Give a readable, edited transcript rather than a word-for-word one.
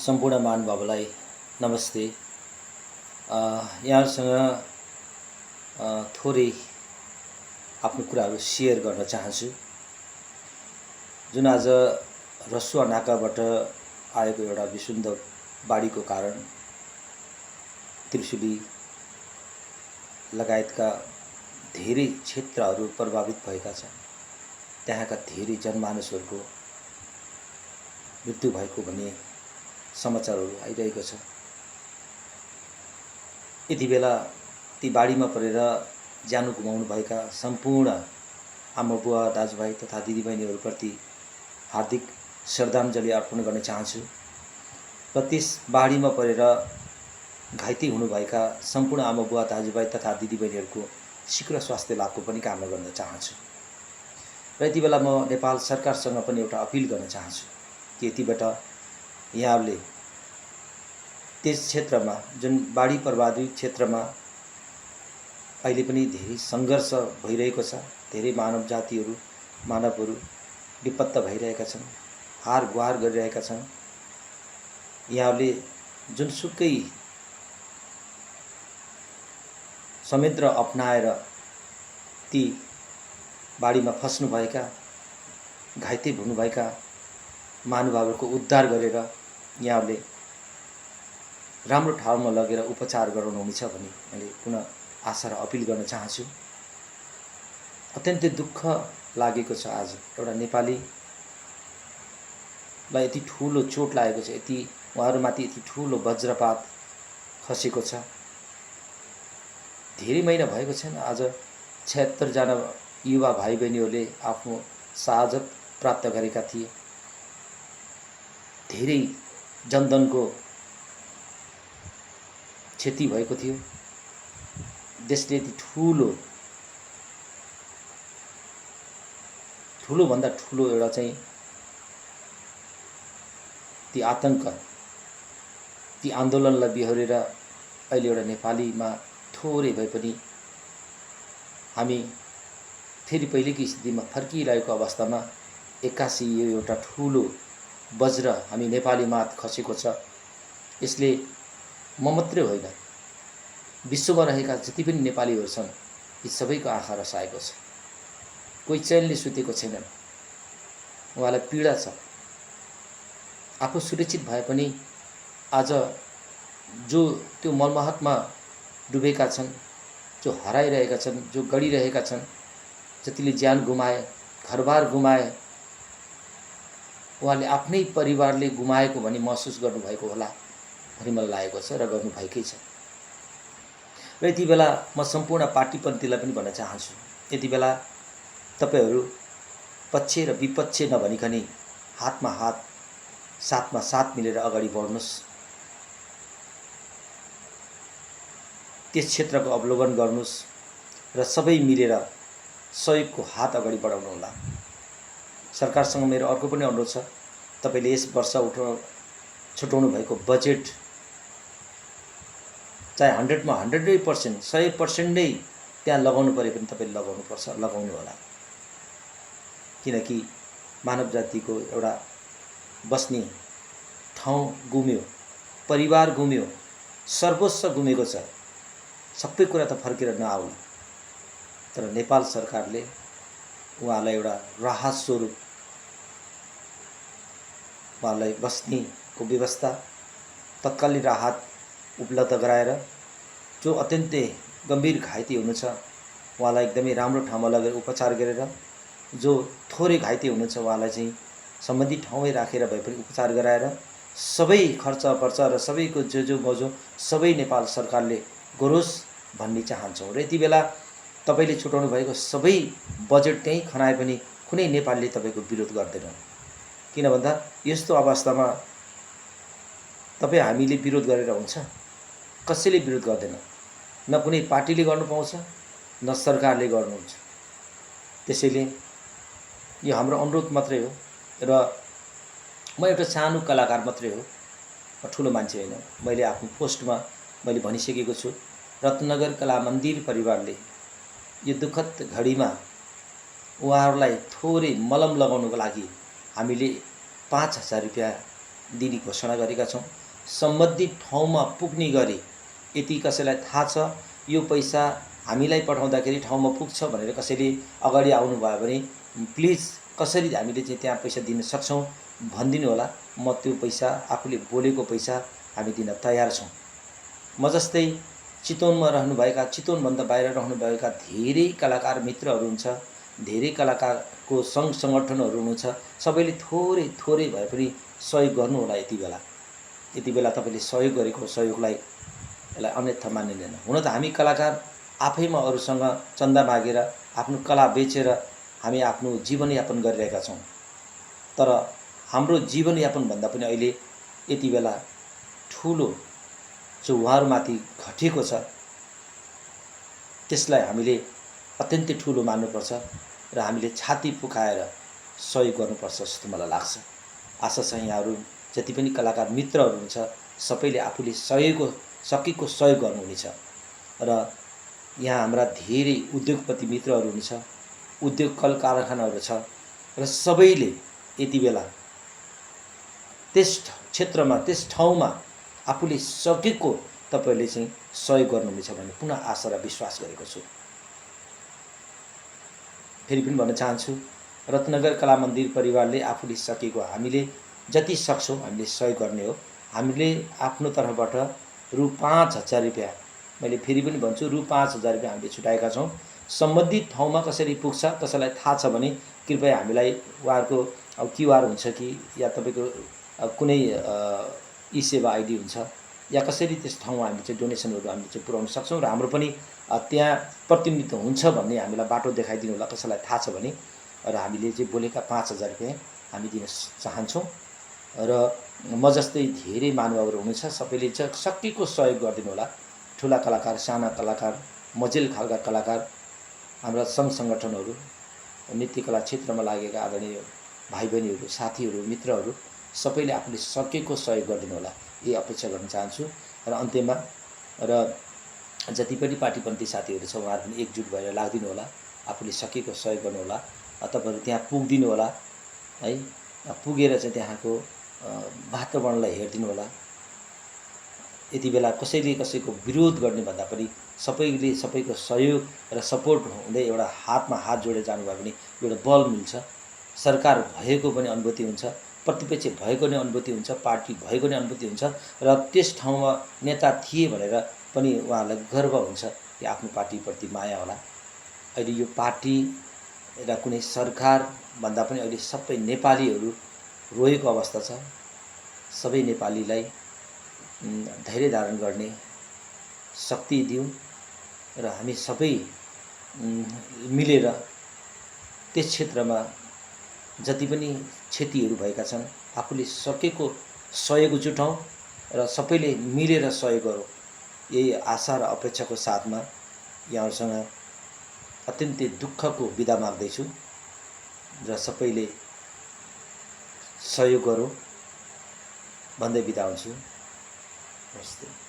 सम्पूर्ण महानुभावलाई नमस्ते। यहाँहरूसँग थोरै आफ्नो कुराहरू सेयर गर्न चाहन्छु। जुन आज रसुवा नाकाबाट आएको एउटा विशुद्ध बाढीको कारण त्रिशुली लगायतका धेरै क्षेत्रहरू प्रभावित भएका छन्। त्यहाँका धेरै जनमानसहरूको मृत्यु भएको भन्ने समाचारहरू आइरहेको छ। यति बेला ती बाढीमा परेर ज्यान गुमाउनुभएका सम्पूर्ण आमा बुवा दाजुभाइ तथा दिदीबहिनीहरूप्रति हार्दिक श्रद्धाञ्जली अर्पण गर्न चाहन्छु र त्यस बाढीमा परेर घाइते हुनुभएका सम्पूर्ण आमा बुवा दाजुभाइ तथा दिदीबहिनीहरूको शीघ्र स्वास्थ्य लाभको पनि कामना गर्न चाहन्छु। र यति बेला म नेपाल सरकारसँग पनि एउटा अपिल गर्न चाहन्छु कि यतिबाट यहाँहरूले त्यस क्षेत्रमा जुन बाढी प्रभावित क्षेत्रमा अहिले पनि धेरै सङ्घर्ष भइरहेको छ, धेरै मानवहरू विपत्त भइरहेका छन्, हार गुहार गरिरहेका छन्। यहाँहरूले जुनसुकै संयन्त्र अपनाएर ती बाढीमा फस्नुभएका घाइते हुनुभएका महानुभावहरूको उद्धार गरेर यहाँहरूले राम्रो ठाउँमा लगेर उपचार गराउनुहुनेछ भन्ने मैले पुनः आशा र अपिल गर्न चाहन्छु। अत्यन्तै दुःख लागेको छ। आज एउटा नेपालीलाई यति ठुलो चोट लागेको छ, यति उहाँहरूमाथि यति ठुलो वज्रपात खसेको छ। धेरै महिना भएको छैन, आज 76 जना युवा भाइ बहिनीहरूले आफ्नो शहादत प्राप्त गरेका थिए। धेरै जनधनको क्षति भएको थियो। देशले यति ठुलोभन्दा ठुलो एउटा चाहिँ ती आतंक, ती आन्दोलनलाई बिहोरेर अहिले एउटा नेपालीमा थोरै भए पनि हामी फेरि पहिलेको स्थितिमा फर्किरहेको अवस्थामा एक्कासी यो एउटा ठुलो वज्र हामी नेपालीमा खसेको छ। यसले म मात्रै होइन, विश्वमा रहेका जति पनि नेपालीहरू छन् यी सबैको आँखा रसाएको छ। कोही चैनले सुतेको छैनन्, उहाँलाई पीडा छ। आफू सुरक्षित भए पनि आज जो त्यो मलमहतमा डुबेका छन्, जो हराइरहेका छन्, जो गडिरहेका छन्, जतिले ज्यान गुमाए, घरबार गुमाए, उहाँले आफ्नै परिवारले गुमाएको भनी महसुस गर्नुभएको होला भन्ने मलाई लागेको छ र गर्नुभएकै छ। र यति बेला म सम्पूर्ण पार्टीपन्थीलाई पनि भन्न चाहन्छु, यति बेला तपाईहरू पक्ष र विपक्ष नभनिकन हातमा हात, साथमा साथ मिलेर अगाडि बढ्नुहोस्। त्यस क्षेत्रको अवलोकन गर्नुहोस् र सबै मिलेर सहयोगको हात अगाडि बढाउनुहोला। सरकारसँग मेरो अर्को पनि अनुरोध छ, तपाईले यस वर्ष छुटाउनु भएको बजेट चाहे 100 मा 100% 100% नै त्यहाँ लगाउनु परे पनि तपाईले लगाउनु होला। किनकि मानव जातिको एउटा बस्ने ठाउँ गुम्यो, परिवार गुम्यो, सर्वस्व गुमेको छ। सबै कुरा त फर्केर नआउला, तर नेपाल सरकारले उहाँलाई एउटा राहत स्वरूप उहाँलाई बस्नेको व्यवस्था, तत्कालीन राहत उपलब्ध गराएर जो अत्यन्तै गम्भीर घाइते हुनुहुन्छ उहाँलाई एकदमै राम्रो ठाउँमा लगेर उपचार गरेर, जो थोरै घाइते हुनुहुन्छ उहाँलाई चाहिँ सम्बन्धित ठाउँमै राखेर भए पनि उपचार गराएर सबै खर्चपर्च र सबैको जो मजो सबै नेपाल सरकारले गरोस् भन्ने चाहन्छौँ। र यति बेला तपाईले छुटाउनु भएको सबै बजेट त्यहीँ खनाए पनि कुनै नेपालीले तपाईको विरोध गर्दैन। किन भन्दा यस्तो अवस्थामा तपाईँ हामीले विरोध गरेर हुन्छ? कसैले विरोध गर्दैन। न कुनै पार्टीले गर्नु पाउँछ, न सरकारले गर्नुहुन्छ। त्यसैले यो हाम्रो अनुरोध मात्रै हो र म एउटा सानो कलाकार मात्रै हो, म ठुलो मान्छे होइन। मैले आफ्नो पोस्टमा मैले भनिसकेको छु, रत्नगर कला मन्दिर परिवारले यो दुःखद घडीमा उहाँहरूलाई थोरै मलम लगाउनको लागि हामीले 5,000 रुपैयाँ दिने घोषणा गरेका छौँ। सम्बन्धित ठाउँमा पुग्ने गरी यदि कसैलाई थाहा छ यो पैसा हामीलाई पठाउँदाखेरि ठाउँमा पुग्छ भनेर कसैले अगाडि आउनुभयो भने प्लिज कसरी हामीले चाहिँ त्यहाँ पैसा दिन सक्छौँ भनिदिनु होला। म त्यो पैसा आफूले बोलेको पैसा हामी दिन तयार छौँ। म जस्तै चितवनमा रहनुभएका चितवनभन्दा बाहिर रहनुभएका धेरै कलाकार मित्रहरू हुन्छ, धेरै कलाकारको सङ्घ सङ्गठनहरू हुनुहुन्छ। सबैले थोरै थोरै भए पनि सहयोग गर्नु होला। यति बेला तपाईँले सहयोग गरेको सहयोगलाई यसलाई अन्यथा मानिँदैन। हुन त हामी कलाकार आफैमा अरूसँग चन्दा मागेर आफ्नो कला बेचेर हामी आफ्नो जीवनयापन गरिरहेका छौँ। तर हाम्रो जीवनयापनभन्दा पनि अहिले यति बेला ठुलो जो उहाँहरूमाथि घटेको छ त्यसलाई हामीले अत्यन्तै ठुलो मान्नुपर्छ र हामीले छाती फुकाएर सहयोग गर्नुपर्छ जस्तो मलाई लाग्छ। आशा छ यहाँहरू जति पनि कलाकार मित्रहरू हुनुहुन्छ सबैले आफूले सकेको सहयोग गर्नुहुनेछ। र यहाँ हाम्रा धेरै उद्योगपति मित्रहरू हुनुहुन्छ, उद्योग कल कारखानाहरू छ र सबैले यति बेला त्यस क्षेत्रमा त्यस ठाउँमा आफूले सकेको तपाईँले चाहिँ सहयोग गर्नुहुनेछ भन्ने पुनः आशा र विश्वास गरेको छु। फेरि पनि भन्न चाहन्छु, रत्नगर कला मन्दिर परिवारले आफूले सकेको हामीले जति सक्छौँ हामीले सहयोग गर्ने हो। हामीले आफ्नो तर्फबाट रु 5,000 रुपियाँ, मैले फेरि पनि भन्छु रु 5,000 रुपियाँ हामीले छुटाएका छौँ। सम्बन्धित ठाउँमा कसरी पुग्छ कसैलाई थाहा छ भने कृपया हामीलाई उहाँहरूको क्युआर हुन्छ कि या तपाईँको कुनै ई सेवा आइडी हुन्छ या कसरी त्यस ठाउँमा हामीले चाहिँ डोनेसनहरू हामीले चाहिँ पुर्याउन सक्छौँ र हाम्रो पनि त्यहाँ प्रतिनिधित्व हुन्छ भन्ने हामीलाई बाटो देखाइदिनु होला कसैलाई थाहा छ भने। र हामीले चाहिँ बोलेका 5,000 रुपियाँ हामी दिन चाहन्छौँ। र म जस्तै धेरै महानुभावहरू हुनुहुन्छ सबैले चाहिँ सकेको सहयोग गरिदिनु होला। ठुला कलाकार, साना कलाकार, मझेल खालका कलाकार, हाम्रा सङ्घ सङ्गठनहरू, नृत्यकला क्षेत्रमा लागेका आदरणीय भाइ बहिनीहरू, साथीहरू, मित्रहरू सबैले आफूले सकेको सहयोग गरिदिनु होला यही अपेक्षा गर्न चाहन्छु। र अन्त्यमा र जति पनि पार्टीपन्थी साथीहरू छ उहाँहरू पनि एकजुट भएर लाग्दिनु होला, आफूले सकेको सहयोग गर्नु होला। तपाईँहरू त्यहाँ पुगिदिनु होला है, पुगेर चाहिँ त्यहाँको वातावरणलाई हेरिदिनु होला। यति बेला कसैले कसैको विरोध गर्ने भन्दा पनि सबैले सबैको सहयोग र सपोर्ट हुँदै एउटा हातमा हात जोडेर जानुभयो भने एउटा बल मिल्छ। सरकार भएको पनि अनुभूति हुन्छ, प्रतिपक्ष भएको नै अनुभूति हुन्छ, पार्टी भएको नै अनुभूति हुन्छ र त्यस ठाउँमा नेता थिए भनेर पनि उहाँहरूलाई गर्व हुन्छ कि आफ्नो पार्टीप्रति माया होला। अहिले यो पार्टी र कुनै सरकार भन्दा पनि अहिले सबै नेपालीहरू रोएको अवस्था छ। सबै नेपालीलाई धैर्य धारण गर्ने शक्ति दिउँ र हामी सबै मिलेर त्यस क्षेत्रमा जति पनि क्षतिहरू भएका छन् आफूले सकेको सहयोग जुटाउँ र सबैले मिलेर सहयोग गरौँ। यही आशा र अपेक्षाको साथमा यहाँहरूसँग अत्यन्तै दुःखको बिदा माग्दैछु र सबैले सहयोग गरौँ भन्दै बिदा हुन्छु। नमस्ते।